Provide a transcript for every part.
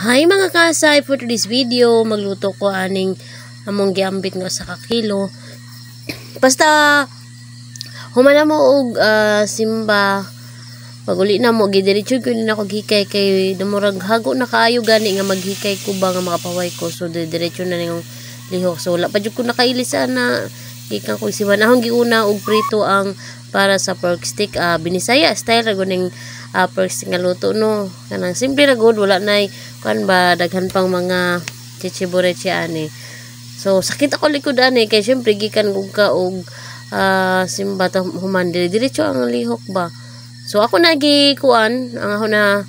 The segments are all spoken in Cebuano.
Hi, mga kasay! For today's video, magluto ko aning among giambit nga sa kakilo. Basta human na mo og simba, pag uli na mo, gidiretso ko na ako hikay kay dumurag hago na kaayo gani nga maghikay ko ba nga makapaway ko. So diretso na ning lihok. So wala pa jud ko nakailis ana gikan ko simba. Akong giuna og prito ang para sa pork stick, Binisaya style ra gud ning pork stick nga luto, no? Kanang simple ra gud, wala nay kuan ba, daghan pang mga chichibureche ani. So sakit ako likod ani kay syempre gikan kog ka og simba ta human diretso ang lihok ba. So ako na kuan ang ako na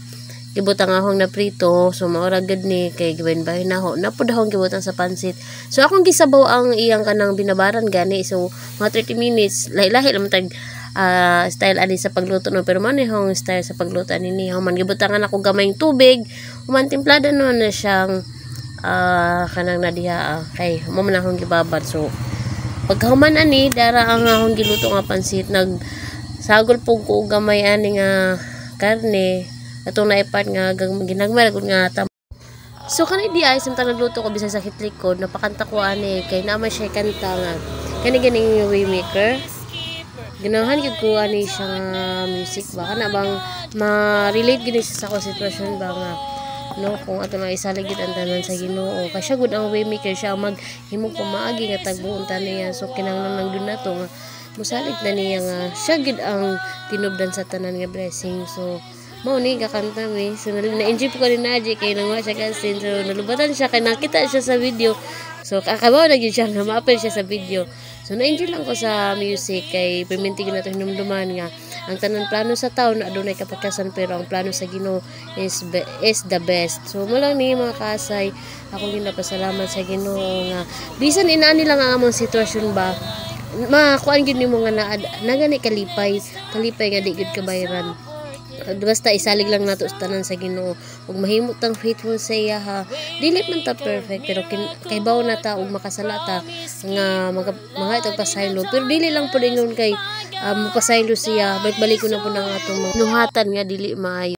gibutang akong naprito. So mao ra gud ni kay gibahin na ho na pud akong gibutang sa pansit. So akong gisabaw ang iyang kanang binabaran gani. So mga 30 minutes. Lahi-lahi naman tag style ani sa pagluto, no? Pero man akong style sa pagluto ani ni, human gibutangan ako gamayng tubig, human timplada no na siyang kanang nadiha, kay mo man akong gibabad. So pagkahuman ani, dara ang akong giluto nga pansit. Nag sagol pug ko gamay ani nga karne atong naipart nga ginagmay ra nga tam. So kani di ay samtang nagluto ko, bisan sakit likod, napakanta ko ani kay naa man siya kanta nga kani ganing Waymaker. Ganahan gyud ko ani siya nga music ba, kana bang ma-relate gid siya sa akong sitwasyon ba nga, no? Kung ato lang isalig gid ang tanan sa Ginoo kay siya gud ang waymaker, siya ang maghimog pamaagi nga tagbuon ta niya. So kinahanglan lang gyud nato nga musalig na niya nga siya gid ang tinubdan sa tanan nga blessing. So mao ni kakanta mi. So na-enjoy po ko ni Naji kay nangwa siya kasi. So nalubatan siya kay nakita siya sa video. So kakabaw na gyud siya nga ma-appear siya sa video. So na-enjoy lang ko sa music kay perminti gyud nato hinumduman nga ang tanan plano sa taon adunay kapakasan, pero ang plano sa Ginoo is the best. So mo lang ni, mga kasay, ako ginapasalamat sa Ginoo nga bisan inaani lang ang among sitwasyon ba, makuan gyud nimo nga naa na gani kalipay, kalipay nga di gyud kabayran. Basta isalig lang nato sa tanan sa Ginoo ug mahimo tang faithful sa iya ha. Dili man ta perfect, pero kay bawo na ta ug makasala ta nga mga itong pasaylo, pero dili lang pud ingon kay mopasaylo siya, balik-balik ko na po ng atong mga nuhatan nga dili maayo.